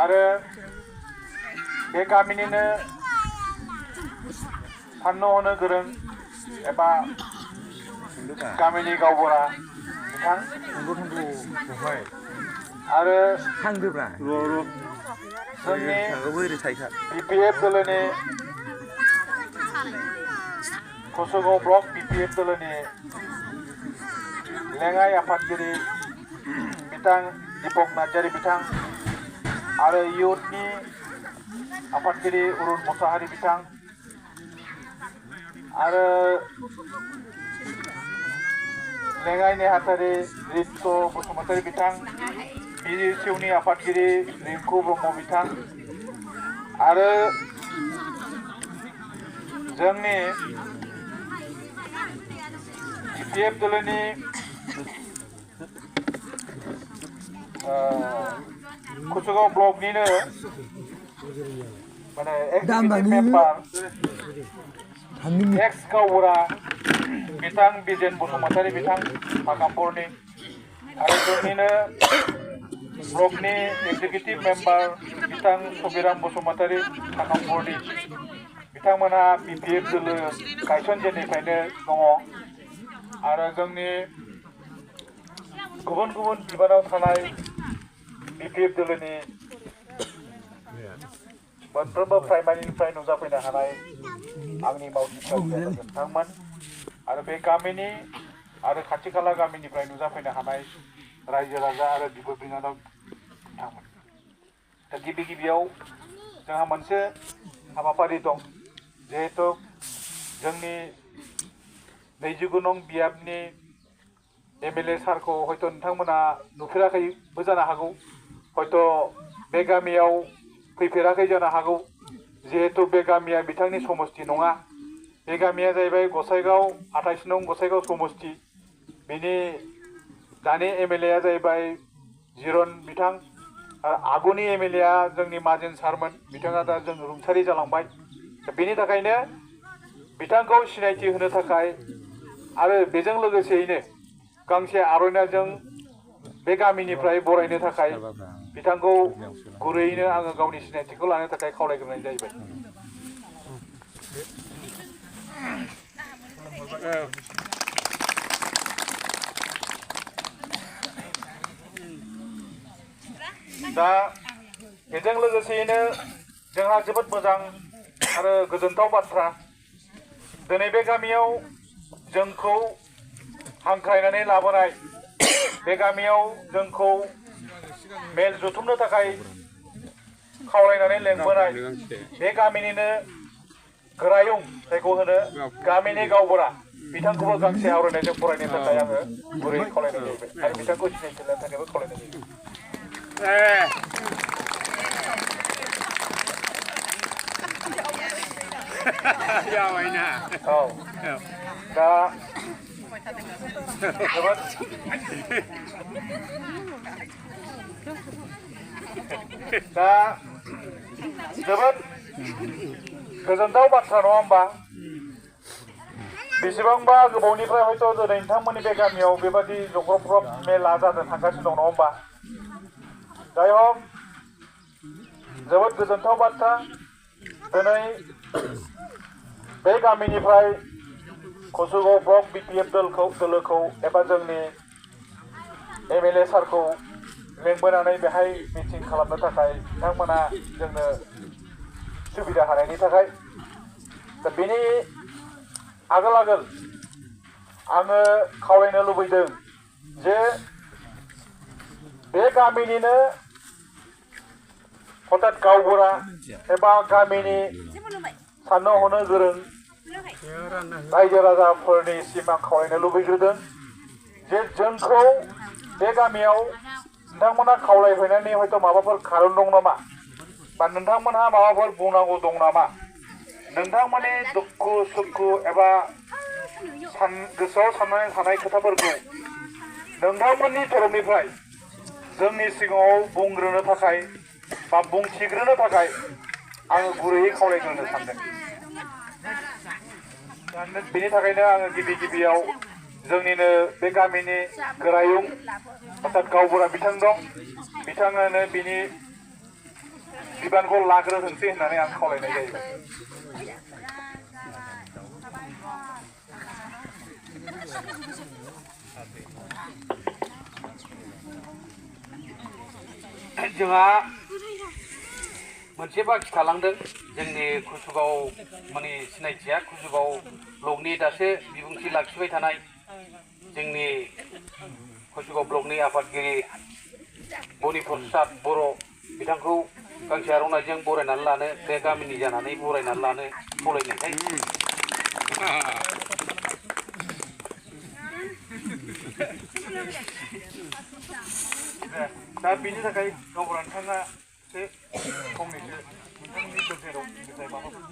आरो बे गामिनिनो साननो हनो गोरों एबा गामिनि गावबुरा बिथां आरो जोंनि BPF दोलोनि कसगाव ब्लक BPF दोलोनि लेङाइ आफादगिरि बिथां दीपक नार्जारी बिथां आरो इयुथनि आफादगिरि अरुण मुसाहारी बिथां आरो लेङाइ नेहाथारि रित्त बसुमतारी बिथां BCUनि आफादगिरि रिंकु ब्रह्म बिथां आरो जोंनि BPF दोलोनि कसगाव ब्लकनिनो माने एक्जिकिउटिभ मेम्बार एक्स गावबुरा बिथां बिजेन बसुमतारी बिथां हाग्रामपुरनि आरो जोंनिनो ब्लकनि एक्जिकिउटिभ मेम्बार बिथां सबिराम बसुमतारी हाग्रामपुरनि बिथांमोनहा BPF दोलो गायसनजेननिफ्रायनो दङ आरो जोंनि गुबुन गुबुन बिबानाव थानाय BPF दोलोनि मोनफ्रोमबो प्राइमारिनिफ्राय नुजाफैनो हानाय आंनि मावथिगिरि नोंथांमोन आरो बे गामिनि आरो खाथि खाला गामिनिफ्राय नुजाफैनो हानाय रायजो राजा आरो बिब' बिनानाव बिथांमोन दा गिबियाव जोंहा मोनसे हाबाफारि दं जिहेतु जोंनि 29 नं बियाबनि MLA सारखौ हयथ' नोंथांमोना नुफेराखैबो जानो हागौ हयथ' बे गामियाव फैफेराखै जानो हागौ जिहेतु बे गामिया बिथांनि समस्ति नङा बे गामिया जाहैबाय गसाइगाव 28 नं गसाइगाव समस्ति बिनि दानि MLA जाहैबाय जिरन बिथां आगुनि MLA जोंनि माजिन सारमोन बिथाङा दा जों रुंसारि जालांबाय बेनि थाखायनो बिथांखौ सिनायथि होनो थाखाय आरो बेजों लोगोसेयैनो गांसे आर'नाइजों बे गामिनिफ्राय बरायनो थाखाय बिथांखौ गुरैयैनो आङो गावनि सिनायथिखौ लानो थाखाय खावलायग्रोनाय जाहैबाय दा बेजों लोगोसेयैनो जोंहा जोबोद मोजां आरो गोजोनथाव बाथ्रा दिनै बे गामियाव जोंखौ हांख्रायनानै लाबोनाय बे गामियाव जोंखौ मेल जुथुमनो थाखाय खावलायनानै लेंबोनाय बे गामिनिनो गोरायुं जायखौ होनो गामिनि गावबुरा बिथांखौबो गांसे आवरायनायजों फरायनो थाखाय आङो गुरै खावलायनाय जाहैबाय आरो बिथांखौ सिनायथि होनो थाखायबो खावलायनाय जाहैबाय औ दा जोबोद गोजोनथाव बाथ्रा नङा होमबा बेसेबांबा गोबावनिफ्राय हयथ' दिनै नोंथांमोननि बे गामियाव बेबादि जग्रब मेला जानो थांगासिनो दं नङा होमबा जाय हक जोबोद गोजोनथाव बाथ्रा दिनै बे गामिनिफ्राय कसगाव ब्लक BPF दोलोखौ एबा जोंनि MLA सारखौ लेंबोनानै बेहाय मिटिं खालामनो थाखाय बिथांमोना जोंनो सुबिदा होनायनि थाखाय दा बेनि आगोल आङो खावलायनो लुबैदों जे बे गामिनिनो हथात गावबुरा एबा गामिनि साननो हनो गोरों रायजो राजाफोरनिसिम आं खावलायनो लुबैग्रोदों जे जोंखौ बे गामियाव नोंथांमोना खावलायफैनायनि हयथ' माबाफोर खारन दं नामा बा नोंथांमोनहा माबाफोर बुंनांगौ दं नामा नोंथांमोननि दुखु सुखु एबा गोसोआव साननानै थानाय खोथाफोरखौ नोंथांमोननि तरफनिफ्राय जोंनि सिगाङाव बुंग्रोनो थाखाय बा बुंथिग्रोनो थाखाय आङो गुरैयै खावलायग्रोनो सानदों बेनि थाखायनो आङो गिबियाव जोंनिनो बे गामिनि गोरायुं अर्थात गावबुरा बिथां दं बिथाङानो बिनि बिबानखौ लाग्रोथोंसै होननानै आं खावलायनाय जायो। जोंहा मोनसे बाखि थालांदों जोंनि कुसुगाव माने सिनायथिया कुसुगाव ब्लकनि दासो बिबुंथि लाखिबाय थानाय जोंनि कुसुगाव ब्लकनि आफादगिरि बनिप्रसाद बर' बिथांखौ गांसे आर'नाइजों बरायनानै लानो बे गामिनि जानानै बरायनानै लानो खावलायनायखाय दा बेनि थाखाय गावबुरा नोंथाङा एसे फंनैसो नोंथांनि गेजेराव माबाफोर